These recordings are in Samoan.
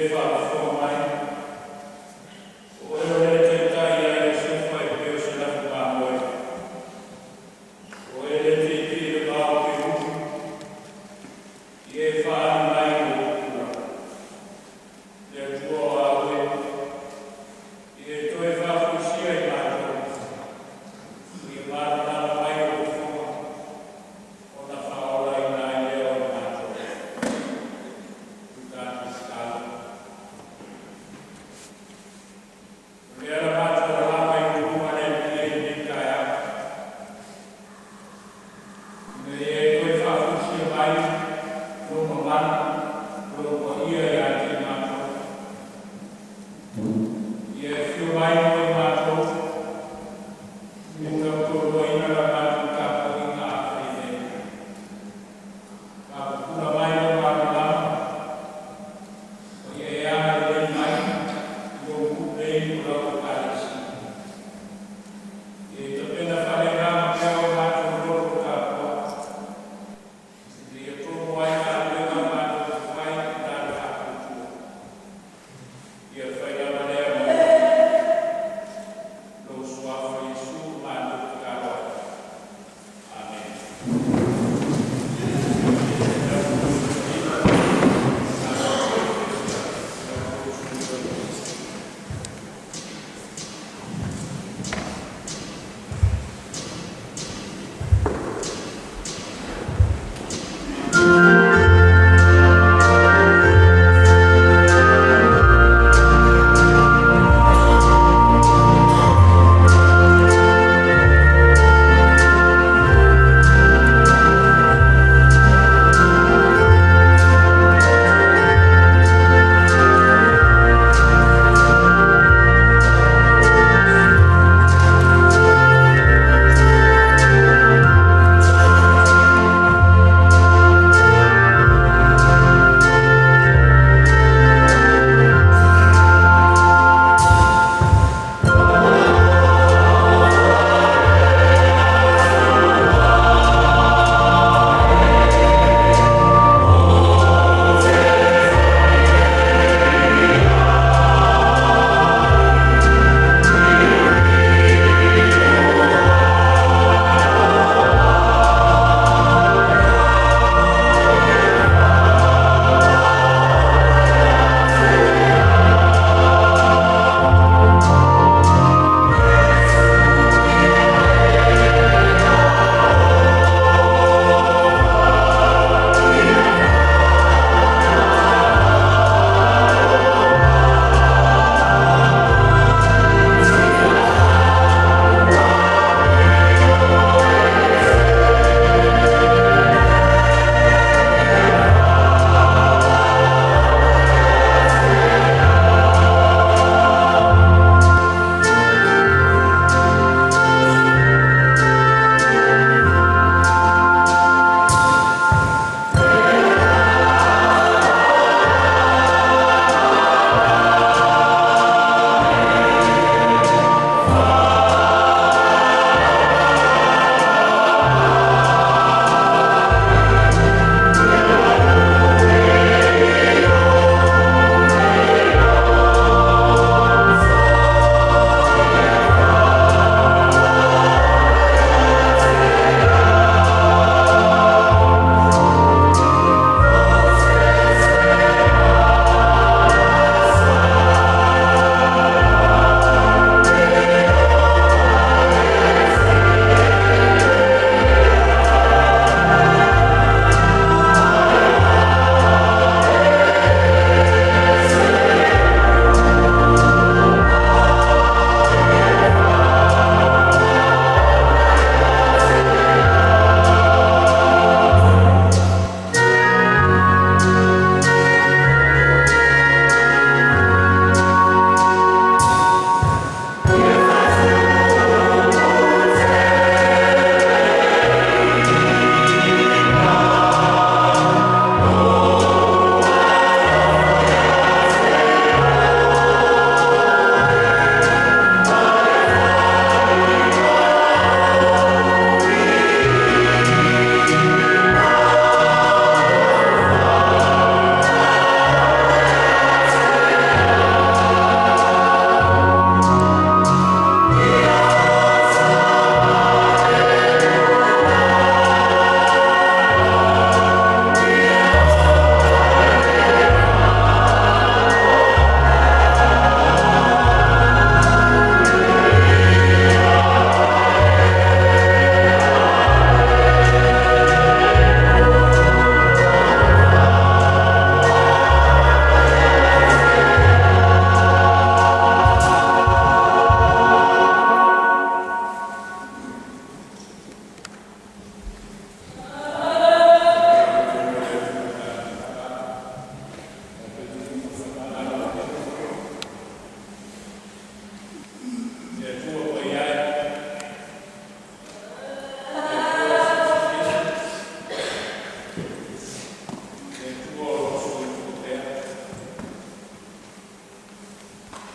E faafofoga mai, o Oe o le e taitai ia Iosefa e pei o se lafu mamoe. O Oe le e tietie i le vao o kerubi, ia e faaali mai i ou pupula. Le Atua o Aoe, ia e toe faafoisia i matou, ia malamalama mai ou fofoga, ona faaolaina ai lea o i matou. Tatou tatalo.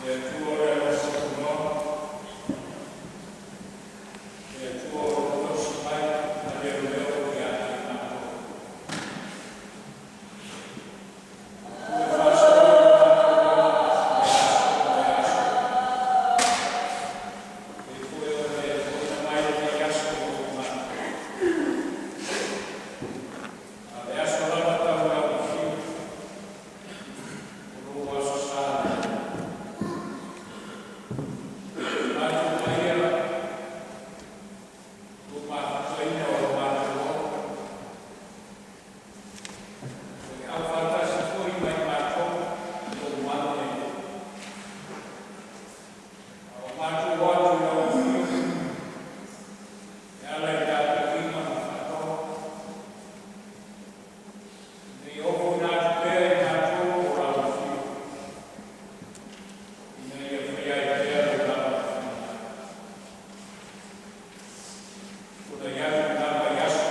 Le Atua o le alofa tunoa, le Atua o lo o tausi mai ma leoleo ia te i matou. Ua faasoa lo matou ola i lea aso ma lea aso. E pei foi ona e foaiina mai lenei aso mo i matou. A o le aso lava tau i lau afio, o lou Aso Sa lea. O matou paia, ua mafutaina o lo matou ola, ua e aufaatasi foi ma i matou i lou malu nei. A o matou o atu i lau afio e ala i tapuaiga ma faatoga, ina ia ofoina atu pea i matou o lau afio, ina ia faia ai pea lou lava finagalo. Tulai atu i lena vaiaso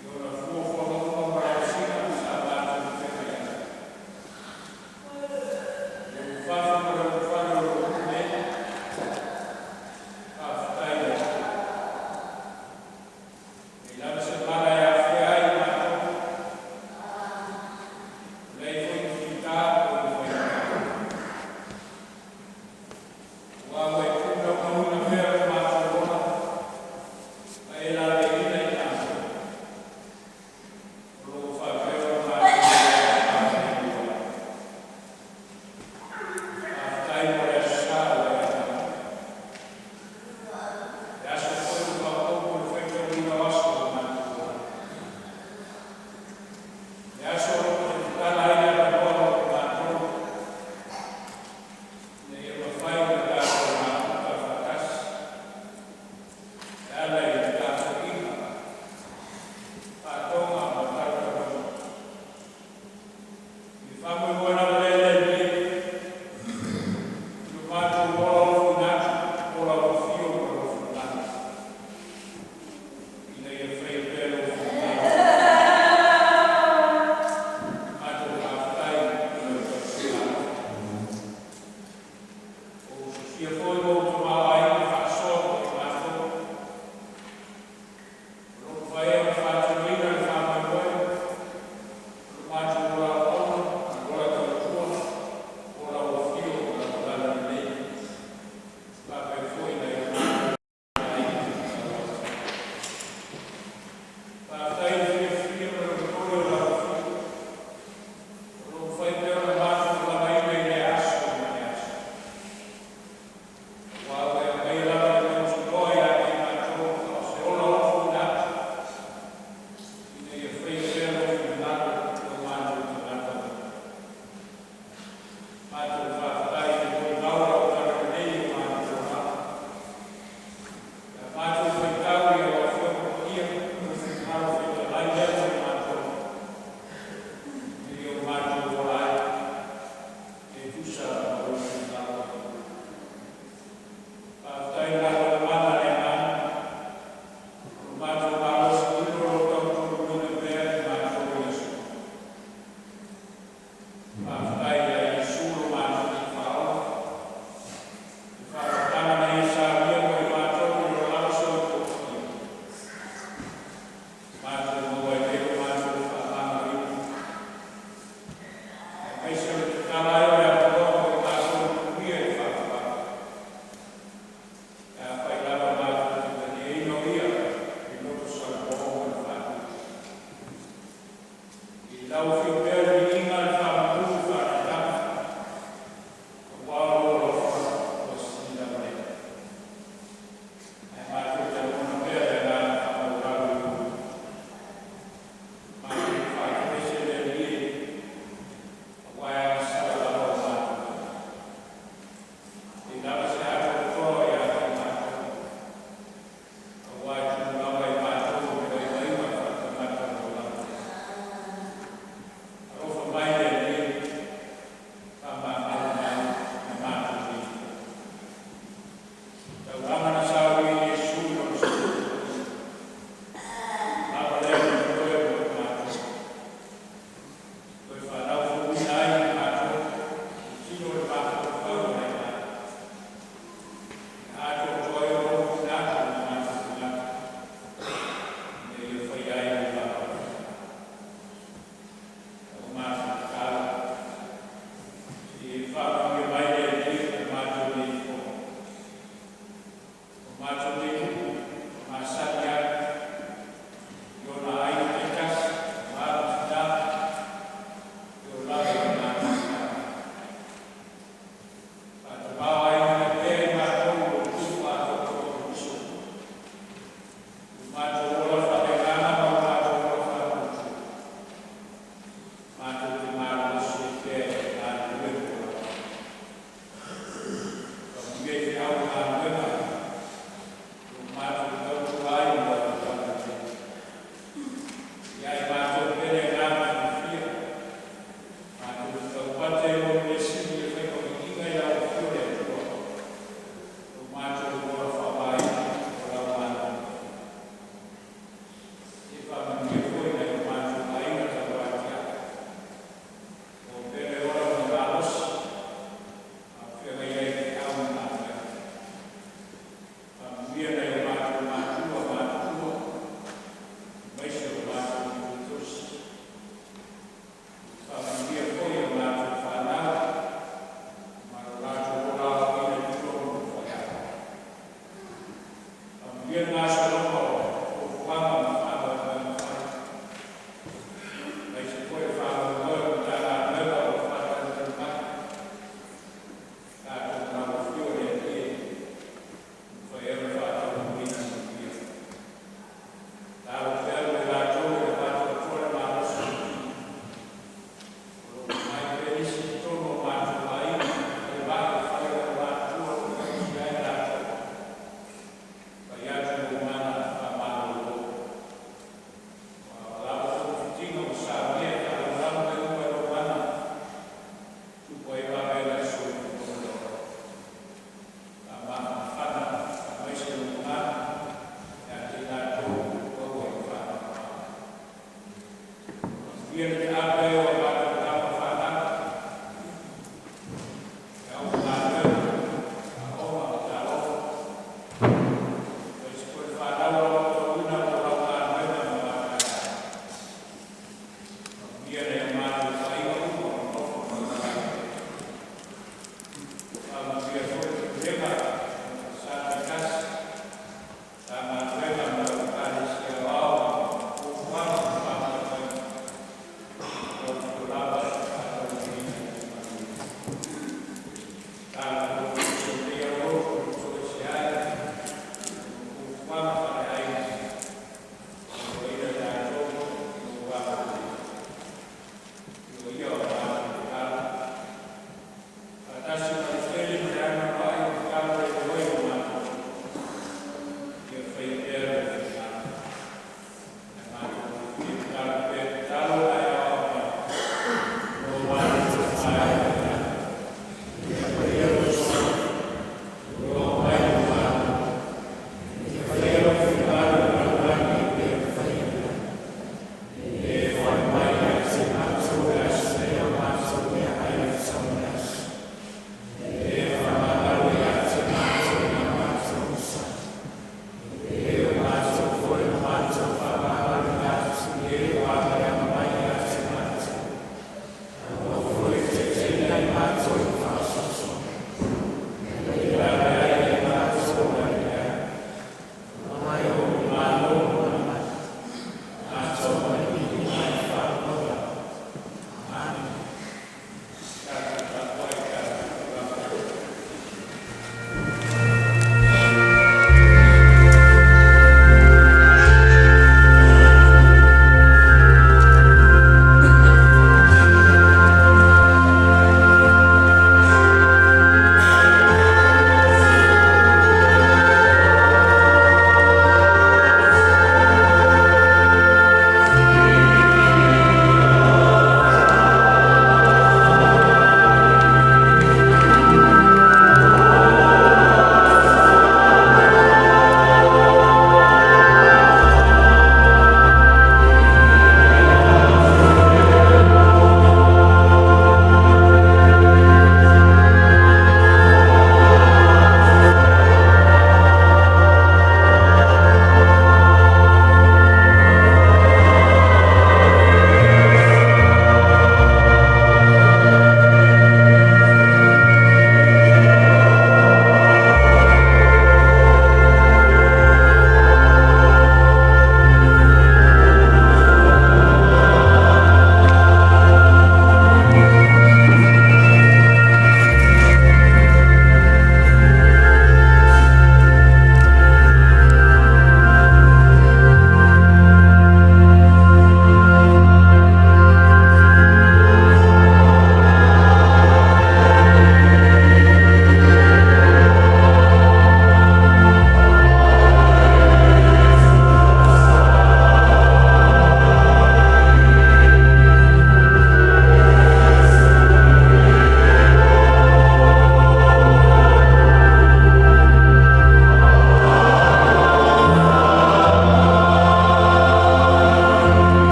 i ona fuafuaga uma ma tausiga sa matou feagai ai, le ulufafo ma le ulufale o lou nuu nei, faafetai i le Atua. E leai lava se mala e afea ai i matou, e leai foi ni fita po o ni faigata. Aua ua e tuunaunauna pea lo matou ola ma e laleiina i matou, o lo o faapea ona matou lavapapale. Faafetai mo le Aso Sa ua e aumaia. Le aso foi ua faaopoopo i le faitauina o aso o lo matou olaga. Le aso o lo o toe tatala ai le avanoa mo i matou, ina ia mafai ona tatou mafuta faatasi e ala i le tapuaiga, faatoga ma talotaloga. I le faamoemoe lava lea le Alii e, i lo matou ola ofoina atu o lau afio ma lou finagalo, ina ia faia pea lou finagalo i matou. Matou faafetai i lau tausiga alofa. Ua ou ususia foi ua ou tamaoaiga faasoa mo i matou, o lo o mafai ai ona faatinoina le faamoemoe, o lo matou ola auauna ma le ola tautua o lau afio ma lau talalelei, faapea foi nai o matou aiga taulagi. Faafetai i le fiafia ma le oletole o lau afio, o lo o mafai pea ona matou talamaina i lea aso ma lea aso. Aua ua e aumaia lava le mautinoa ia te i matou, a o se ola ofoina atu, ina ia faia pea lou finagalo i o matou tagata uma. Matou faafetai i le molimau o lau talalelei i o matou olaga. Pe a matou faitau i lau Afioga Paia, lou finagalo fetalai lea mo i matou, ina ia o matou ola ai e tusa ma lou finagalo. Faafetai i le lagolagomana a le Agaga, o lo matou malosiaina o lo o tautoaluaina pea i matou i aso uma. Faafetai ia Iesu lo matou Faaola, i le faaolataga na e saunia mo i matou i lou lava soifua paia. Matou maua ai nei lo matou faamagaloina. Aemaise o le tatala ai o le avanoa mo i matou e tuia i le faavavau. Pe afai lava matou te taliaina o ia i loto salamo ma le faatutu. I lau afio pea le viiga, le faamanu, le faaneetaga, aua o lou alofa ua sili lava lea. Ae matou te lagona pea le agaga faamaualalo i lou loto. Matou te faatoese le Alii e, aua e agasala lava.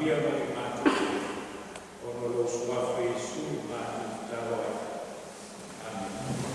Faamanuia mo i matou, ona o lou Suafa Iesu matou tatalo ai. Amene.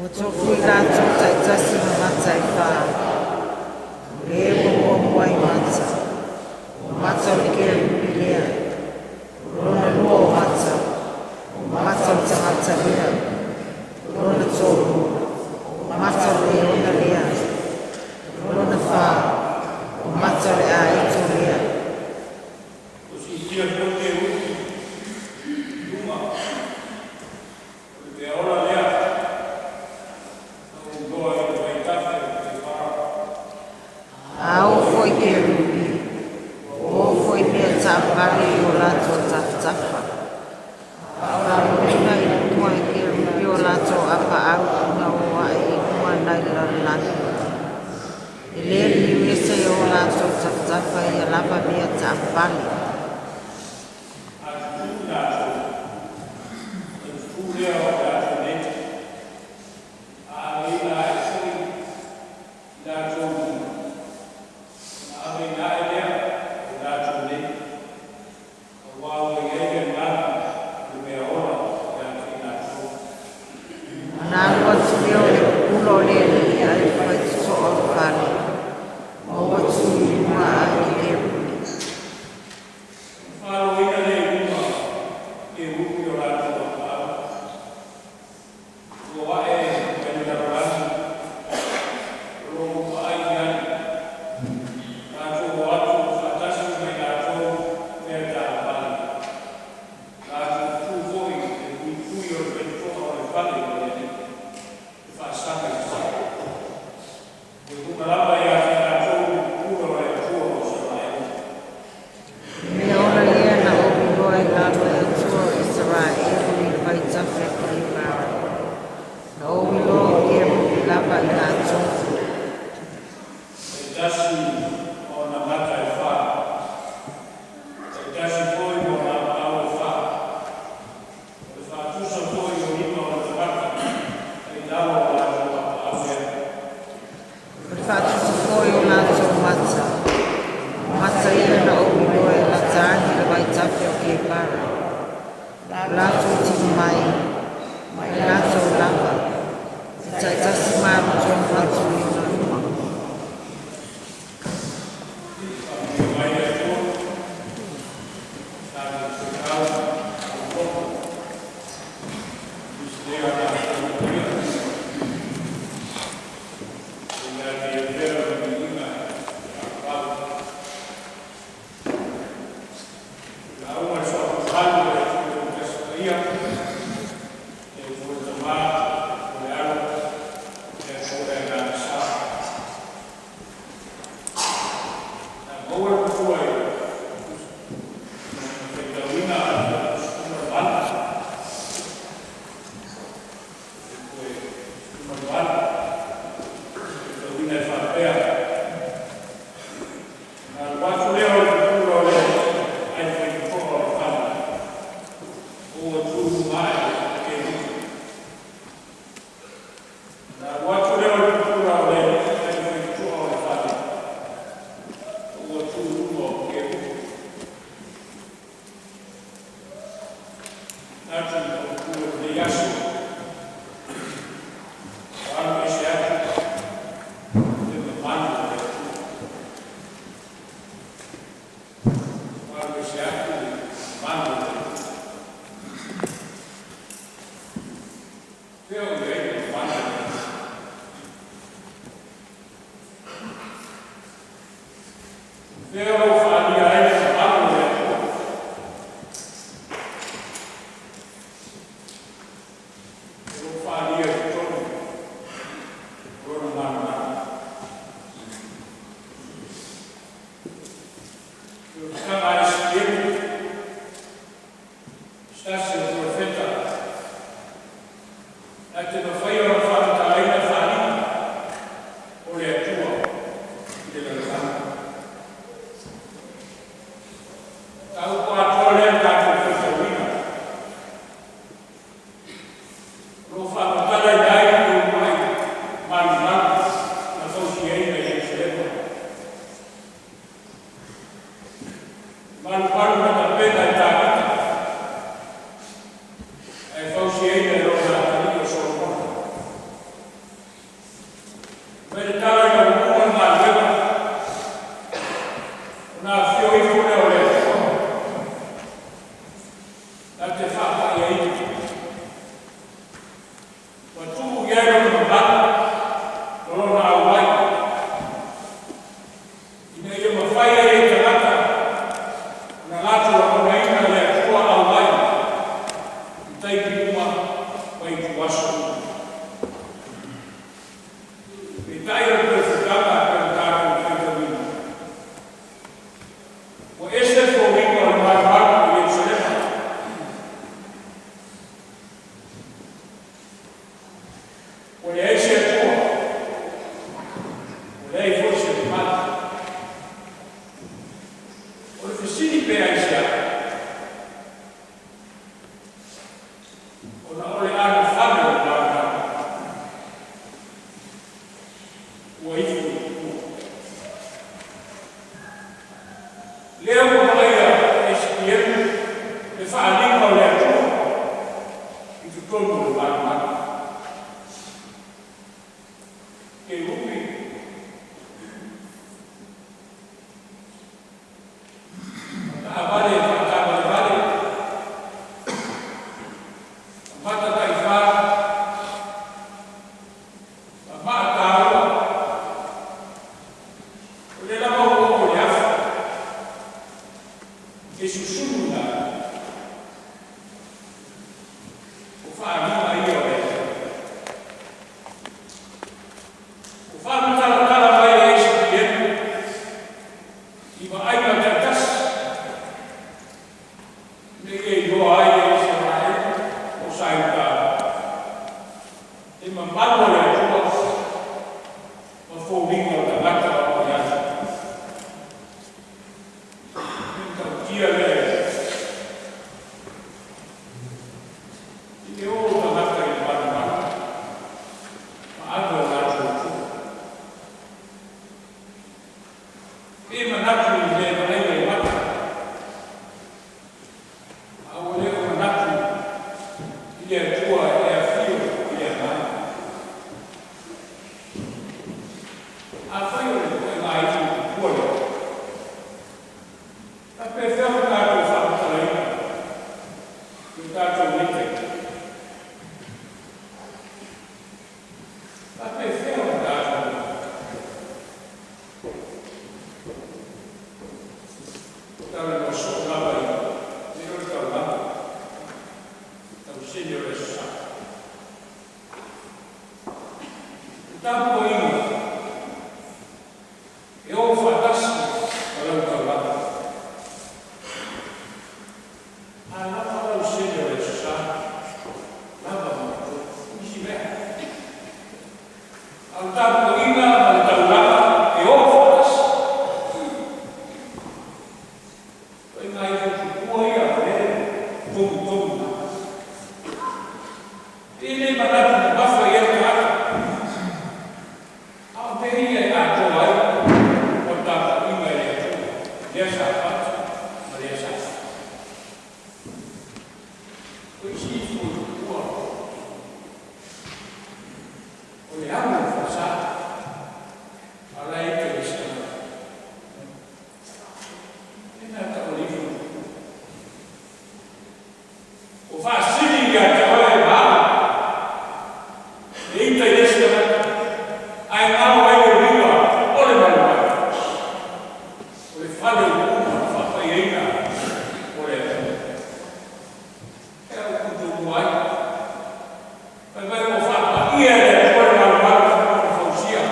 Ua tofu i latou taitasi ma mata e fa. O le ua muamua ai mata. O mata o le kerupi lea. O lona lua o mata. O mata o le tagata lea. O lona tolu. O mata o le leona lea. O lona fa. O mata o le aeto lea. Ua siitia foi kerupi i luga, o le meaola lea na ou iloa ai i le vaitafe o Kepara. A o foi kerupi, ua o foi mea taavale i o latou tafatafa. Faalaloina i luga e kerupi o latou apaau ina o ae i luga nai le lalolagi. E le liliu ese i o latou tafatafa ia lava mea taavale. A tutu i latou, ona tutu lea o i latou nei. A aveina ae foi i latou i luga, ona aveina ae lea o i latou nei. Aua ua i ai le agaga o le meaola ia te i latou. Ona alu atu lea o le pupula o le Alii ai le faitotoa o le fale, ma ua tu i luga ae o kerupi. Ona faaloina lea i luga kerupi o latou apaau. Ua ae mai le lalolagi, o lo o vaai i ai. Latou o atu faatasi ma i latou mea taavale. Latou tu foi i le puipui o le faitotoa o le fale o le Alii, e faasaga i sasae. Ua i luga lava ia te i latou le pupula o le Atua o Isaraelu. Mea ola lea na ou iloa i lalo e Atua o Isaraelu i le vaitafe o Kebara. Na ou iloa o kerupi lava i latou. Taitasi ma ona mata e fa, taitasi foi ma ona apaau e fa. O le faatusa foi o lima o le tagata e i lalo o latou apaau lea. O le faatusa foi o latou mata. O mata ia na ou iloa e lata ane i le vaitafe o Kebara. O latou tino mai, ma i latou lava. E taitasi ma alu tonu atu i ona luma. Faamanuia mai le Atua, tatou soifau ma nisi lea latou ia ia te ia pea le viiga e faavavau. Lauga le soafa o le Atua Toatasi Paia, le Atua le Tamā, le Atua le Alo, le Atua le Agaga Sa. Na maua le matua i faitauina a le 18. 18, faitauina e faapea: Na alu atu lea o le pupula o le Alii ai le faitotoa o le fale, ua tu i luga ae o kerupi. Na alu atu lea o le pupula o le Alii ai le faitotoa o le fale, ua tu i luga o kerupi. Manatu i o lenei aso, ua alu ese atu le mamalu o le Atua. Ua alu ese atu le mamalu o le Atua. Fea o i ai le mamalu o le Atua? Ua leai se Atua, ua leai foi se mamalu. O le fesili pe aisea? Ona o le anofale o le malumalu ua ifo i tupua. Lea ua vaaia e SPM le faaaliga o le Atua i totonu o le malumalu. Kerupi ma taavale faataavalevale, ma mata taifā, ma maataua, o lea lava ua oo i le afu e susunu i lalo, o faaaliga ia o le Atua. Ua faamatalatala mai e SPM i vaaiga taitasi ina ia iloa ai e Isaraelu o sa i uta le mamalu o le Atua ma foliga o tagata o i ai. E matautia lea i le o tagata i le malumalu ma ave o latou tui. Pe manatu i le vaaia i mata, a ua le o manatu i le Atua e afio i le Agaga. Afai o le ituaiga ifo i tupua lea, faapefea ona tatou faamatalaina i o tatou nei taimi? Faapefea ona tatou talanoa soo lava i le o le taulaga, tausili o le Aso Sa. Le tapuaiga e o faatasi ma lau taulaga. A lava lau sene o le Aso Sa, lava ma totoe. Nisi mea. A o le tapuaiga ma le taulaga e o faatasi. Ituaiga ifo tupua ia o lea e togitogi mai. E le manatu mamafa i ai le tagata, a o mea ia e atoa ai o le tapuaiga i le Atua, lea Sapati ma lea Sapati. O isi ifo i tupua, o le amu o faasa, a o la e ita i le isi tagata. E mea tau o le ifo i tupua. Ua faasili ia te oe ma au le ita i le isi tagata, ae galo ai le uiga o le malumalu. O le fale ua uma ona faapaiaina o le Atua. E au kutumua ai. Fai mai ua faapaia e le Atua le malumalu ona fausia.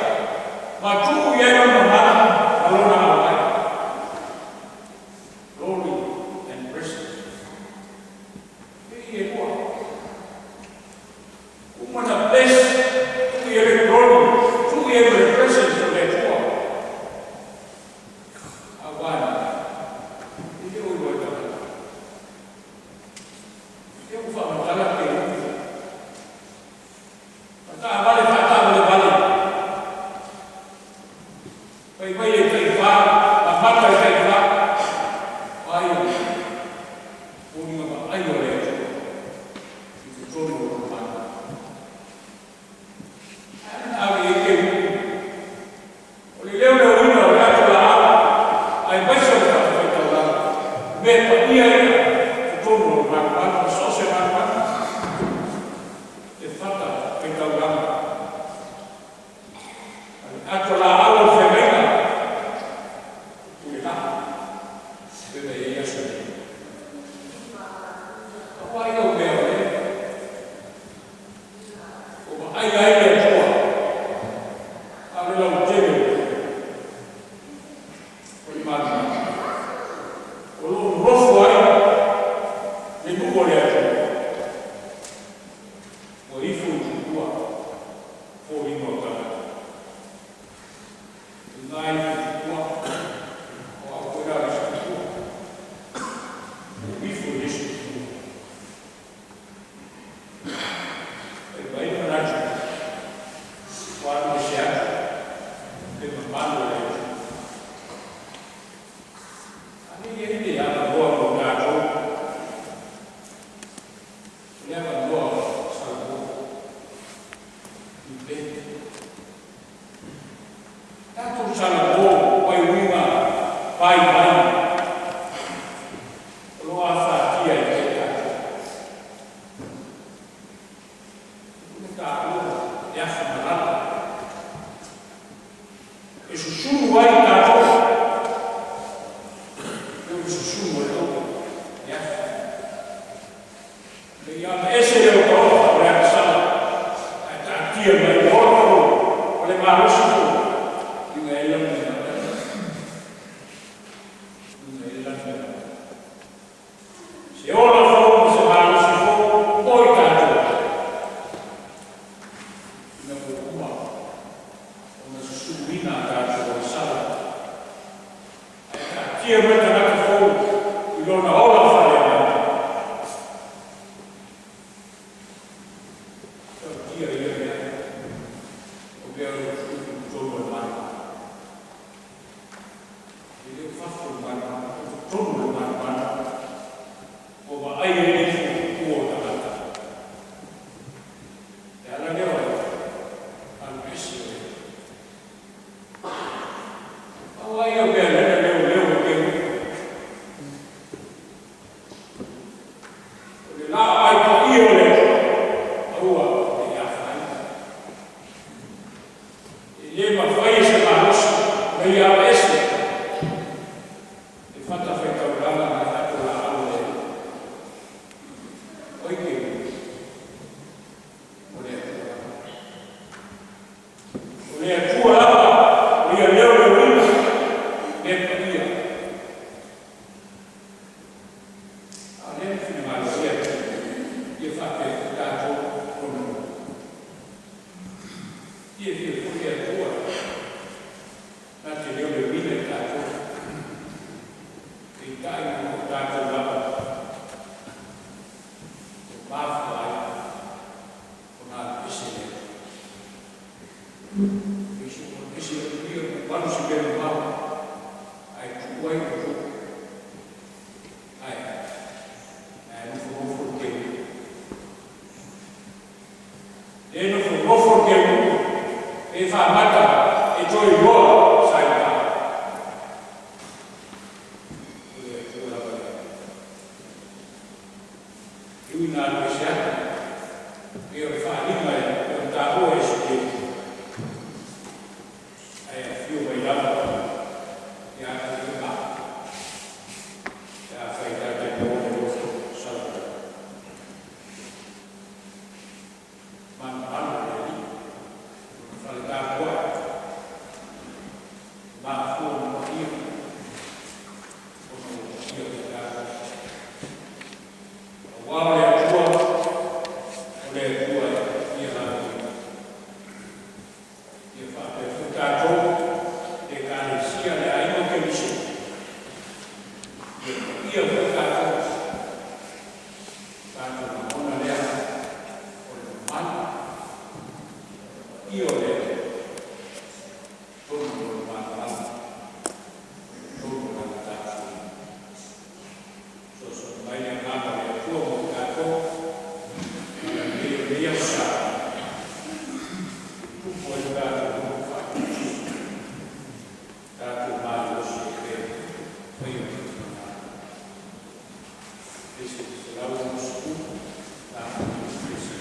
Ma tuu i ai lona mana ma lona auai. Glory and presence. E i e lua. Uma na bless, tuu i ai le glory, tuu i ai le presence o le Atua. Auā e le o iloa e tagata. E ua faamatala pe upu. Ma taavale faataavalevale. Fai mai e taifā, ma mata e taifā. O ai o foliga vaaia o le Atua i totonu o lona malumalu. Ae na ave i ai kerupi. O le leoleoina o le ato laau, aemaise o le fatafaitaulaga. Mea paia ia totonu o le malumalu, ma so o se malumalu. Le fatafaitaulaga. Ato laau o le feagaiga, pule laa. Pe mai ai aso nei. Auā ia o mea o lea. O vaai ai le Atua. A o le lautele o le malumalu. O lo o nofo ai le nuu o le Atua. Ua ifo i tupua. Tatou salamo mai uiga vaivai o lo o afatia ai pea tatou. Le taua le afa malala e susunu ai tatou, e o le susunu o le auga le afa. Le ia ese le otaota o le agasala, ae taatia mai le ola fou o le malosi fou ina e lagi e ina e lagi e se ola fou ma se malosi fou mo i tatou ina ua uma ona susunuina a tatou agasala ae taatia mai tagata fou i lona ola faaleagaga. Tautia ia mea o mea o lo o tutupu i totonu o le Malo. E le o fafo o le Malo, o totonu o le Malo ua vaai ai le fuapupua o tagata. Le ala lea o le alu ese o le Pau ai o mea lea leoleo e keu. O le laau paia o le Atua, aua ne i afaina. E le mafai e se malosi na ia ala ese le fatafaitaulaga ma le atolaau o le Alii. Oi ke o le Atua lava. O le Atua lava, o ia leoleoina, mea paia. A o lea na finagalo ai le Atua, ia faapea foi tatou lona nuu. Fiafia foi le Atua na te leoleoina i tatou. Peitai o tatou lava ua mafua ai ona alu ese le Atua. Ese ia ua alu i se mea mamao ae tuu ai le Atua. Ae ae nofonofo le kerubi. Le nofonofo le kerubi e faamata e toe iloa sa i uta. O le Atua lava lea. E ui ina alu ese atu, e o le faaaliga e o taua e se ae afio mai lava ia te ia ma pe afai tatou maua le loto salamo. Manumanu le Alii, lona fale tapuai, mafua ona paia, ona ua paia ia tatou. Aua o le Atua, o le Atua e ia lava ia. Ia faapea foi tatou, le Ekalesia, le aiga o Keriso, ia paia foi tatou, tatou lagona lea o le mamalu, paia o le Atua, totonu o le malamalu, totonu o lana tapuaiga. Fesoasoani mai le agaga o le Atua mo tatou, agalelei o lenei aso sa, tupu ai le tatou loto faatuatua, tatou malolosi ai pea, faia o le finagalo. Pese 160, tatou pese.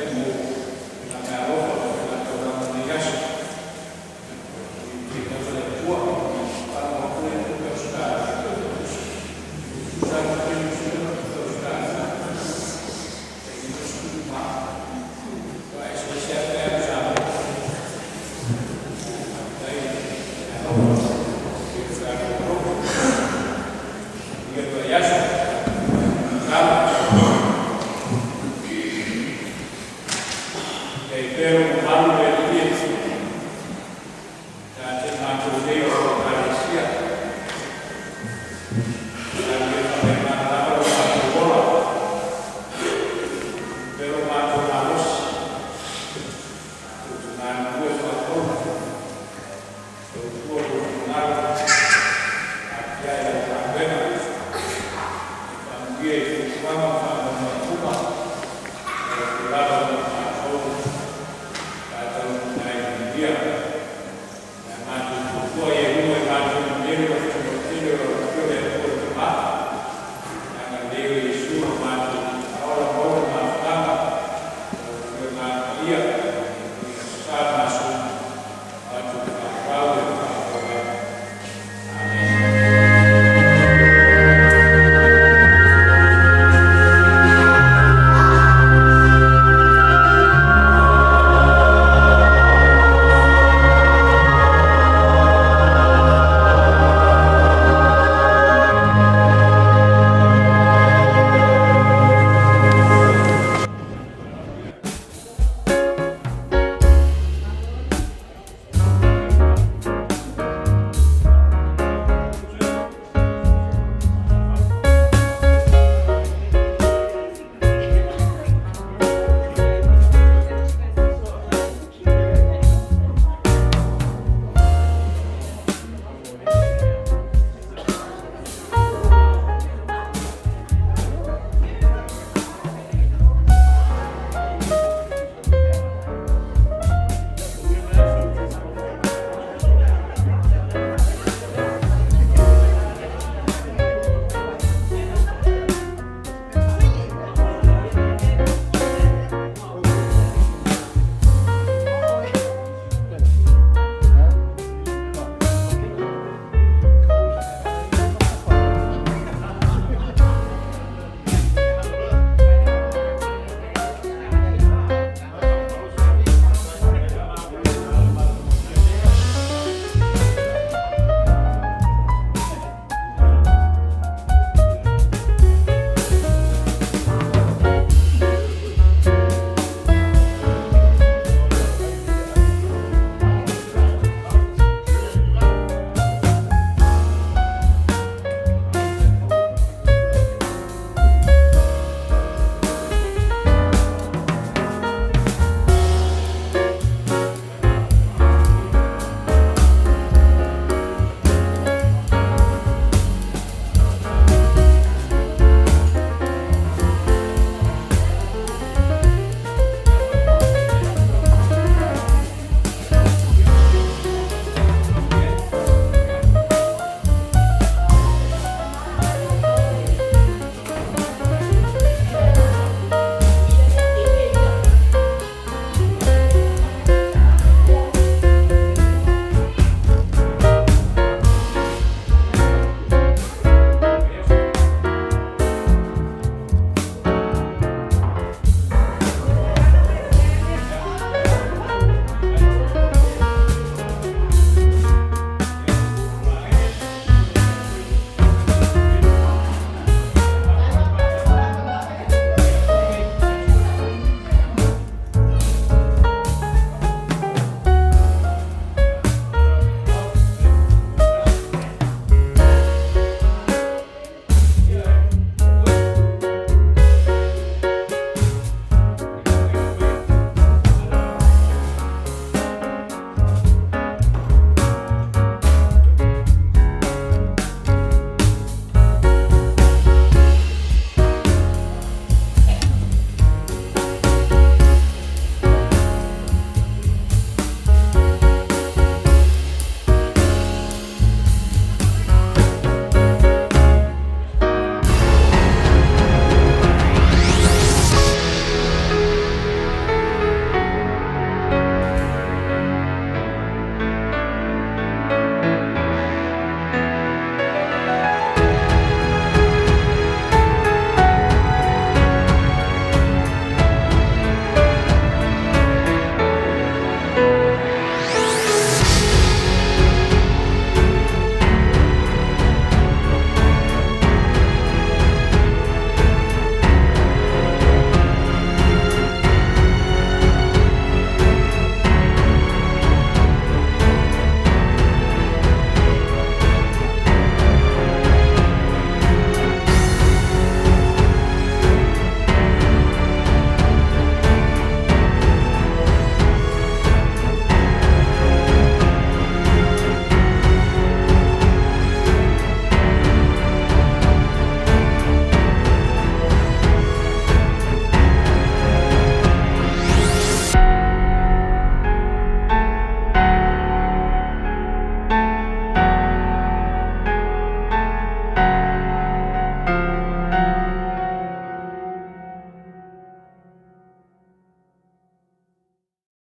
Faafetai mo le meaalofa ma le taulaga i lenei aso. E lava le Atua, faalogo atu le tupe Ausetalia. Tusa ai ma Niu Sila ma tupe Ausetalia. E 54. Ua eseese lava pe a Samoa. Faafetai i le meaalofa i le tatou alofa. Ia le aso. Tatalo. Ia i pea lou mamalu le Alii e tatai matou nei o lau Ekalesia. Tatou faapena lava lo matou ola. Pea lo matou malosi. Matou te galulue faatonu. Tautua lou finagalo. Atiae lau galuega. Faamanuia i fuafuaga ma faanonomatuga. Lau lava mo matou. Tatou ai manuia. Ia matou tuatua ia i luga i matou manele o le tele o lau Afioga le Atua le Tama. Agalelei o Iesu lo matou ola maua le mafutaga. Lau Afioga Paia.